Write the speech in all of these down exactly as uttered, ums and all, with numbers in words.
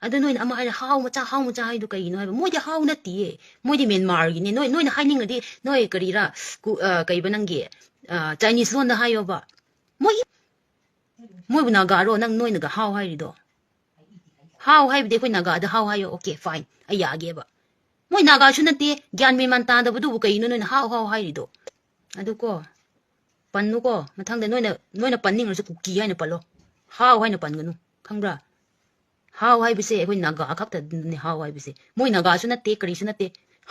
ꯑꯗꯨ ꯅꯣꯏꯅ ꯑꯃ ꯍꯥꯏꯔꯦ, "ꯍꯥꯎ ꯃꯆꯥ, ꯍꯥꯎ ꯃꯆꯥ" ꯍꯥꯏꯗꯣ ꯀꯩꯒꯤꯅꯣ ꯍꯥꯏꯕ? ꯃꯣꯏꯗꯤ ꯍꯥꯎ ꯅꯠꯇꯤꯌꯦ, ꯃꯣꯏꯗꯤ ꯃ꯭ꯌꯥꯟꯃꯥꯔꯒꯤꯅꯦ꯫ ꯅꯣꯏ, ꯅꯣꯏꯅ ꯍꯥꯏꯅꯤꯡꯉꯗꯤ ꯅꯣꯏ ꯀꯔꯤꯔꯥ, ꯀꯨ-, ꯑ, ꯀꯩꯕ ꯅꯪꯒꯤ, ꯑ, ꯆꯥꯏꯅꯤꯁ ꯂꯣꯟꯗ ꯍꯥꯏꯌꯣꯕ꯫ ꯃꯣꯏ, ꯃꯣꯏꯕꯨ ꯅꯥꯒꯥꯔꯣ ꯅꯪ, ꯅꯣꯏꯅꯒ ꯍꯥꯎ ꯍꯥꯏꯔꯤꯗꯣ? ꯍꯥꯎ ꯍꯥꯏꯕꯗꯤ ꯑꯩꯈꯣꯏ ꯅꯥꯒꯥꯗ ꯍꯥꯎ ꯍꯥꯏꯌꯣ, okay, fine, ꯑꯩ ꯌꯥꯒꯦꯕ꯫ ꯃꯣꯏ ꯅꯥꯒꯥꯁꯨ ꯅꯠꯇꯦ, ꯒ꯭ꯌꯥꯟ ꯃꯦꯟ ꯃꯥꯟ ꯇꯥꯗꯕꯗꯨꯕꯨ ꯀꯩꯅꯣ ꯅꯣꯏꯅ ꯍꯥꯎ ꯍꯥꯎ ꯍꯥꯏꯔꯤꯗꯣ? ꯑꯗꯨ ꯀꯣ, ꯄꯟꯅꯨꯀꯣ, ꯃꯊꯪꯗ ꯅꯣꯏꯅ, ꯅꯣꯏꯅ ꯄꯟꯅꯤꯡꯉꯁꯨ ꯀꯨꯀꯤ ꯍꯥꯏꯅ ꯄꯜꯂꯣ, ꯍꯥꯎ ꯍꯥꯏꯅ ꯄꯟꯒꯅꯨ, ꯈꯪꯕ꯭ꯔꯥ? ꯍꯥꯎ ꯍꯥꯏꯕꯁꯦ ꯑꯩꯈꯣꯏ ꯅꯥꯒꯥ ꯈꯛꯇꯅꯦ ꯍꯥꯎ ꯍꯥꯏꯕꯁꯦ꯫ ꯃꯣꯏ ꯅꯥꯒꯥꯁꯨ ꯅꯠꯇꯦ, ꯀꯔꯤꯁꯨ ꯅꯠꯇꯦ꯫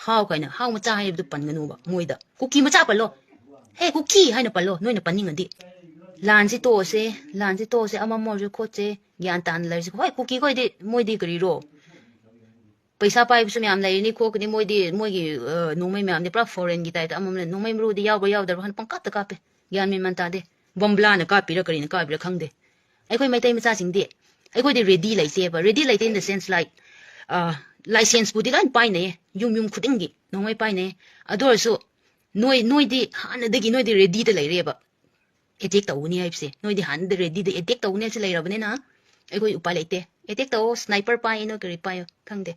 ꯍꯥꯎ ꯀꯥꯏꯅ, ꯍꯥꯎ ꯃꯆꯥ ꯍꯥꯏꯕꯗꯨ ꯄꯟꯒꯅꯨꯕ ꯃꯣꯏꯗ꯫ ꯀꯨꯀꯤ ꯃꯆꯥ ꯄꯜꯂꯣ꯫ ꯍꯦ, ꯀꯨꯀꯤ ꯍꯥꯏꯅ ꯄꯜꯂꯣ, ꯅꯣꯏꯅ ꯄꯟꯅꯤꯡꯉꯗꯤ꯫ ꯂꯥꯟꯁꯤ ꯇꯣꯛꯑꯁꯦ, ꯂꯥꯟꯁꯤ ꯇꯣꯛꯑꯁꯦ, ꯑꯃꯃ ꯑꯣꯏꯔꯁꯨ ꯈꯣꯠꯁꯦ, ꯒ꯭ꯌꯥꯟ ꯇꯥꯅ ꯂꯩꯔꯁꯦ꯫ ꯍꯣꯏ, ꯀꯨꯀꯤ ꯈꯣꯏꯗꯤ, ꯃꯣꯏꯗꯤ ꯀꯔꯤꯔꯣ? ꯄꯩꯁꯥ ꯄꯥꯏꯕꯁꯨ ꯃꯌꯥꯝ ꯂꯩꯔꯅꯤ ꯈꯣꯠꯀꯅꯤ, ꯃꯣꯏꯗꯤ, ꯃꯣꯏꯒꯤ, ꯑ, ꯅꯣꯡꯃꯩ ꯃꯌꯥꯝꯗꯤ ꯄꯨꯔꯥ foreign ꯒꯤ type ꯇ ꯑꯃꯃꯝ ꯂꯩ꯫ ꯅꯣꯡꯃꯩ ꯃꯔꯨꯗꯤ ꯌꯥꯎꯕ꯭ꯔꯥ ꯌꯥꯎꯗꯕ꯭ꯔꯥ ꯈꯪꯗꯦ, ꯄꯪꯀꯥꯞꯇ ꯀꯥꯞꯄꯦ꯫ ꯒ꯭ꯌꯥꯟ ꯃꯦꯟ ꯃꯥꯟ ꯇꯥꯗꯦ꯫ ꯕꯣꯝꯕ꯭ꯂꯥꯅ ꯀꯥꯞꯄꯤꯔꯥ ꯀꯔꯤꯅ ꯀꯥꯞꯄꯤꯔꯥ ꯈꯪꯗꯦ꯫ ꯑꯩꯈꯣꯏ ꯃꯩꯇꯩ ꯃꯆꯥꯁꯤꯡꯗꯤ, ꯑꯩꯈꯣꯏꯗꯤ ready ꯂꯩꯇꯦꯕ꯫ Ready ꯂꯩꯇꯦ in the sense, like, ꯑ, license ꯄꯨꯗꯤ ꯂꯣꯏ ꯄꯥꯏꯅꯩꯌꯦ, ꯌꯨꯝ ꯌꯨꯝ ꯈꯨꯗꯤꯡꯒꯤ ꯅꯣꯡꯃꯩ ꯄꯥꯏꯅꯩꯌꯦ꯫ ꯑꯗꯨ ꯑꯣꯏꯔꯁꯨ ꯅꯣꯏ, ꯅꯣꯏꯗꯤ ꯍꯥꯟꯅꯗꯒꯤ ꯅꯣꯏꯗꯤ ready ꯗ ꯂꯩꯔꯦꯕ꯫ Attack ꯇꯧꯒꯅꯤ ꯍꯥꯏꯕꯁꯦ, ꯅꯣꯏꯗꯤ ꯍꯥꯟꯅꯗ ready ꯗ attack ꯇꯧꯒꯅꯤ ꯍꯥꯏꯕꯁꯦ ꯂꯩꯔꯕꯅꯤꯅ, ꯑꯩꯈꯣꯏ ꯎꯄꯥꯏ ꯂꯩꯇꯦ꯫ Attack ꯇꯧꯑꯣ, sniper ꯄꯥꯏꯌꯦ, ꯅꯣꯏ ꯀꯔꯤ ꯄꯥꯏꯌꯣ ꯈꯪꯗꯦ꯫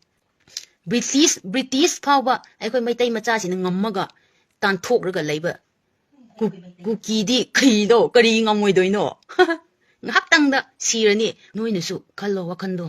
British, British ꯐꯥꯎꯕ ꯑꯩꯈꯣꯏ ꯃꯩꯇꯩ ꯃꯆꯥꯁꯤꯡꯅ ꯉꯝꯃꯒ ꯇꯥꯟꯊꯣꯛꯔꯒ ꯂꯩꯕ ꯀꯨ-, ꯀꯨꯀꯤꯗꯤ ꯀꯩꯅꯣ, ꯀꯔꯤ ꯉꯝꯃꯣꯏꯗꯣꯏꯅꯣ? ꯉꯥꯏꯍꯥꯛꯇꯪꯗ ꯁꯤꯔꯅꯤ꯫ ꯅꯣꯏꯅꯁꯨ ꯈꯜꯂꯣ ꯋꯥꯈꯟꯗꯣ꯫